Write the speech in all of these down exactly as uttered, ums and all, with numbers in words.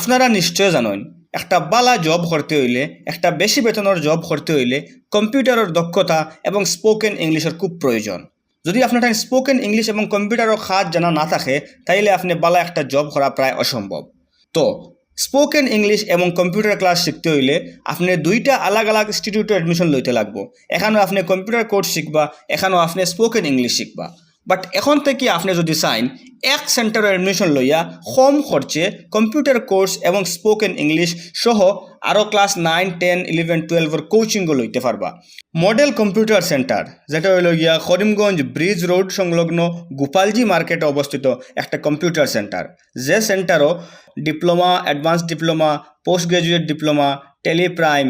আপনারা নিশ্চয় জানইন, একটা বালা জব করতে অইলে, একটা বেশি বেতনর জব করতে অইলে কম্পিউটারর দক্ষতা এবং স্পোকেন ইংলিশর খুব প্রয়োজন। যদি আপনার স্পোকেন ইংলিশ এবং কম্পিউটারর কাজ জানা না থাকে, তাইলে আপনে বালা একটা জব করা প্রায় অসম্ভব। তো স্পোকেন ইংলিশ এবং কম্পিউটার ক্লাস শিখতে অইলে আপনে দুইটা আলাগ আলাগ ইনস্টিটিউটো অ্যাডমিশন লইতে লাগবো। এখানো আপনে কম্পিউটার কোর্স শিখবা, এখানো আপনে স্পোকেন ইংলিশ শিখবা। বাট এখন থাকি আপনে যদি চাইন এক সেন্টারো অ্যাডমিশন লইয়া কম খরচে কম্পিউটার কোর্স এবং স্পোকেন ইংলিশ সহ আরও ক্লাস নাইন, টেন, ইলেভেন, টুয়েলভর কোচিংও লইতে পারবা। মডেল কম্পিউটার সেন্টার, যেটা অইলো গিয়া করিমগঞ্জ ব্রিজ রোড সংলগ্ন গোপালজি মার্কেটে অবস্থিত একটা কম্পিউটার সেন্টার, যে সেন্টারো diploma, advance diploma, post graduate diploma, tally prime,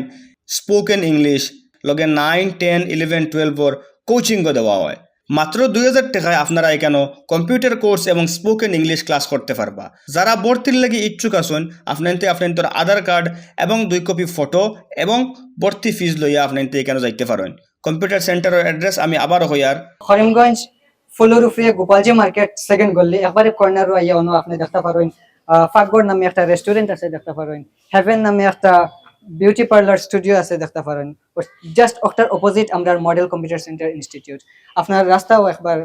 spoken English, লগে নাইন, টেন, ইলেভেন, টুয়েলভর কোচিংও দেওয়া হয়। মাত্র দুই হাজার টাকায় আপনারা এখানো কম্পিউটার কোর্স এবং স্পোকেন ইংলিশ ক্লাস করতে পারবা। যারা ভর্তির লাগি ইচ্ছুক আছইন, আপনাইন্তে আপনাইন্তর আধার কার্ড এবং দুই কপি ফটো এবং ভর্তি ফিজ লইয়া আপনাইন্তে এখানো যাইতে পারইন। কম্পিউটার সেন্টারর অ্যাড্রেস আমি আবারও কইয়ার। করিমগঞ্জ ফুলর উপরে গোপালজি মার্কেট সেকেন্ড গল্লি, একবারে কর্নারো আইয়া অনো আপনে দেখতা পারইন, আহ, ফাকগড় নামে একটা রেস্টুরেন্ট আছে দেখতা পারইন, হেভেন নামে একটা বিউটি পার্লার স্টুডিও আছে দেখতা পারইন। জাস্ট ওটার অপোজিট আমরার মডেল কম্পিউটার সেন্টার ইনস্টিটিউট। আপনার রাস্তাও একবার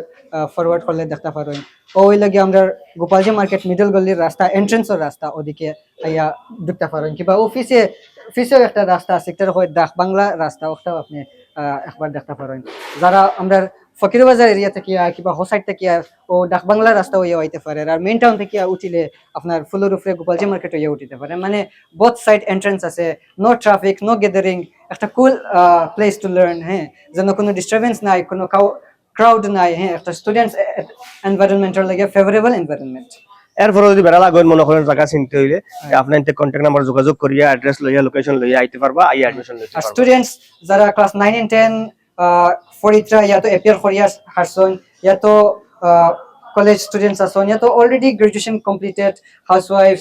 ফরওয়ার্ড করলে দেখতা পারইন। ও অইলো গিয়া আমরার গোপালজি মার্কেট মিডল গল্লির রাস্তা, এন্ট্রেন্সর রাস্তা, ওদিকে আইয়া ঢুকতা পারইন। কিবা অফিসে, অফিসেও একটা রাস্তা আছে, একটা হয় ডাক বাংলা রাস্তা, ওটাও আপনে, আহ, একবার দেখতা পারইন। যারা আমরার ফকিরবাজার এরিয়া থাকিয়া কিবা হো সাইড থাকিয়া ও ডাক বাংলা রাস্তা অইয়া আইতে পারে, আর মেইন টাউন থাকিয়া উঠিলে আপনার ফুলর উপরে গোপালজি মার্কেট অইয়া উঠিতে পারে। মানে, বোথ সাইড এন্ট্রেন্স আছে, no traffic, no gathering, একটা কুল প্লেস টু লার্ন। হ্যাঁ, যেন কোনো ডিস্টারবেন্স নাই, কোনো ক্রাউড নাই। হ্যাঁ, একটা স্টুডেন্টস এনভায়রনমেন্টর লাগি ফেভারেবল এনভায়রনমেন্ট। এরপরে যদি বেড়া লাগইন, মনে করেন জাগা চিনতে অইলে, আপনাইন্তে কন্ট্যাক্ট নাম্বার যোগাযোগ করিয়া, অ্যাড্রেস লইয়া, লোকেশন লইয়া আইতে পারবা, আইয়া অ্যাডমিশন লইতে আর পারবা। স্টুডেন্টস যারা ক্লাস নাইন এন্ড টেন ফরিত্রা ইয়া তো এপিয়ার করিয়া হারছইন, ইয়া তো কলেজ স্টুডেন্টস আছইন, ইয়া তো already graduation completed, housewife,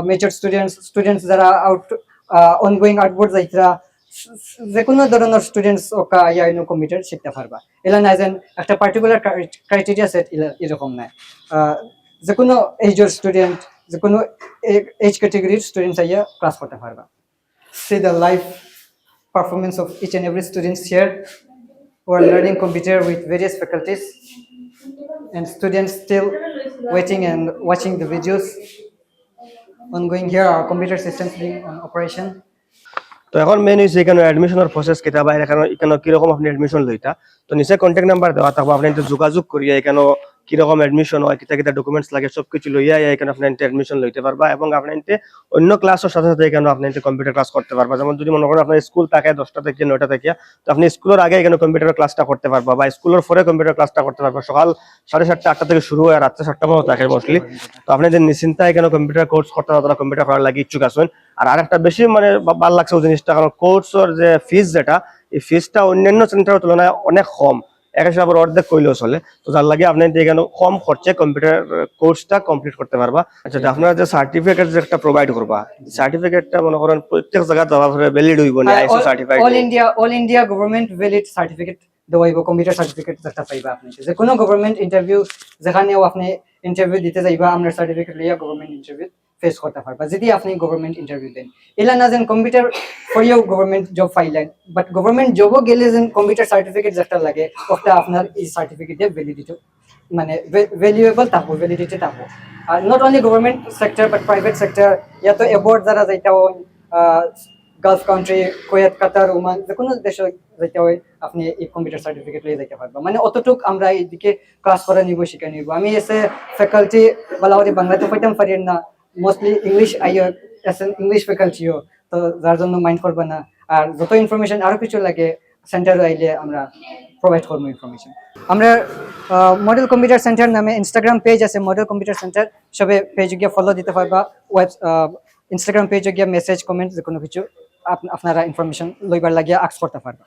mature students, students যারা আউট অনগোয়িং আউটবোর্ড যাইতরা, যে কোনো ধরনের স্টুডেন্টস ওকা আইয়া ইনো কম্পিউটার শিখতে পারবা। এলা নাই যেন একটা পার্টিকুলার ক্রাইটেরিয়া সেট এরকম নাই। আহ, যে কোনো এজর স্টুডেন্ট, যে কোনো এজ ক্যাটাগরির স্টুডেন্টস আইয়া ক্লাস করতে পারবা। See the live performance of each and every students here who are learning computer with various faculties, and students still waiting and watching the videos ongoing here, our computer systems being on operation. তো এখন মেইন হইছে এখানো অ্যাডমিশনর প্রসেস কিতা বা এখানো এখানো কিরকম আপনি অ্যাডমিশন লইতা। তো নিচে কন্ট্যাক্ট নাম্বার দেওয়া থাকবো, আপনাইন্তে যোগাযোগ করিয়া এখানো কিরকম অ্যাডমিশন হয়, কিতা কিতা ডকুমেন্টস লাগে, সব কিছু লইয়া আইয়া এখানো আপনাইন্তে অ্যাডমিশন লইতে পারবা। এবং আপনাইন্তে অন্য ক্লাসর সাথে সাথে এখানো আপনাইন্তে কম্পিউটার ক্লাস করতে পারবা। যেমন যদি মনে করেন আপনার স্কুল থাকে দশটা থেকে নয়টা থেকে, তো আপনি স্কুলর আগে এখানো কম্পিউটার ক্লাসটা করতে পারবা বা স্কুলর পরে কম্পিউটার ক্লাসটা করতে পারবা। সকাল সাড়ে সাতটা আটটা থেকে শুরু হয় আর রাত্রে সাতটা পর্যন্ত থাকে মোস্টলি। তো আপনি যে নিশ্চিন্তা এখানো কম্পিউটার কোর্স করতে পারবা, কম্পিউটার করার লাগি ইচ্ছুক আছইন। আর আরেকটা বেশি মানে ভা-, ভালা লাগছে ওই জিনিসটা, কারণ কোর্সর যে ফিজ যেটা, এই ফিজটা অন্যান্য সেন্টারের তুলনায় অনেক কম, এক হিসাবে অর্ধেক কইলেও চলে। তো যার লাগি আপনি এখানো কম খরচে কম্পিউটার কোর্সটা কমপ্লিট করতে পারবা। আচ্ছা, তো আপনারা যে সার্টিফিকেট যে একটা প্রোভাইড করবা, সার্টিফিকেটটা মনে করেন প্রত্যেক জায়গায় যাওয়ার পরে ভ্যালিড হইব না, ISO certified. All India, all India government valid certificate দেওয়া হইব, কম্পিউটার সার্টিফিকেট যেটা পাইবা আপনি। যে কোনো গভর্নমেন্ট ইন্টারভিউ, যেখানেও আপনি ইন্টারভিউ দিতে যাইবা, আপনার সার্টিফিকেট লইয়া গভর্নমেন্ট ইন্টারভিউ ফেস করতে পারবা যদি আপনি গভর্নমেন্ট ইন্টারভিউ দেন। এলা না যেন কম্পিউটার করিয়াও গভর্নমেন্ট জব পাইলেন, বাট গভর্নমেন্ট জবও গেলে যেন কম্পিউটার সার্টিফিকেট যেটা লাগে, ওটা আপনার এই সার্টিফিকেটে ভ্যালিডিটি, মানে ভ্যালুয়েবল থাকবো, ভ্যালিডিটি থাকবো। আর not only government sector but private sector, ইয়া তো অ্যাব্রড যারা যাইতা হয়, গালফ কান্ট্রি, কুয়েত, কাতার, ওমান, যে কোনো দেশে যাইতা হয়, আপনি এই কম্পিউটার সার্টিফিকেট লইয়া যাইতে পারবা। মানে অতটুক আমরা এইদিকে ক্লাস করা নিব, শিখা নিব। আমি এসে ফ্যাকাল্টি বালাওয়ারি বাংলাতে কইতাম পারি না, মোস্টলি ইংলিশ আইও, এসে ইংলিশ ফ্যাকাল্টিও, তো যার জন্য মাইন্ড করবা না। আর যত ইনফরমেশন আরো কিছু লাগে, সেন্টারও আইলে আমরা প্রোভাইড করবো ইনফরমেশন। আমরা মডেল কম্পিউটার সেন্টার নামে ইনস্টাগ্রাম পেজ আছে, মডেল কম্পিউটার সেন্টার, সবে পেজ গিয়ে ফলো দিতে পারবা। ওয়েব ইনস্টাগ্রাম পেজে গিয়ে মেসেজ, কমেন্ট, যে কোনো কিছু আপ-, আপনারা ইনফরমেশন লইবার লাগিয়া আস্ক করতে পারবা।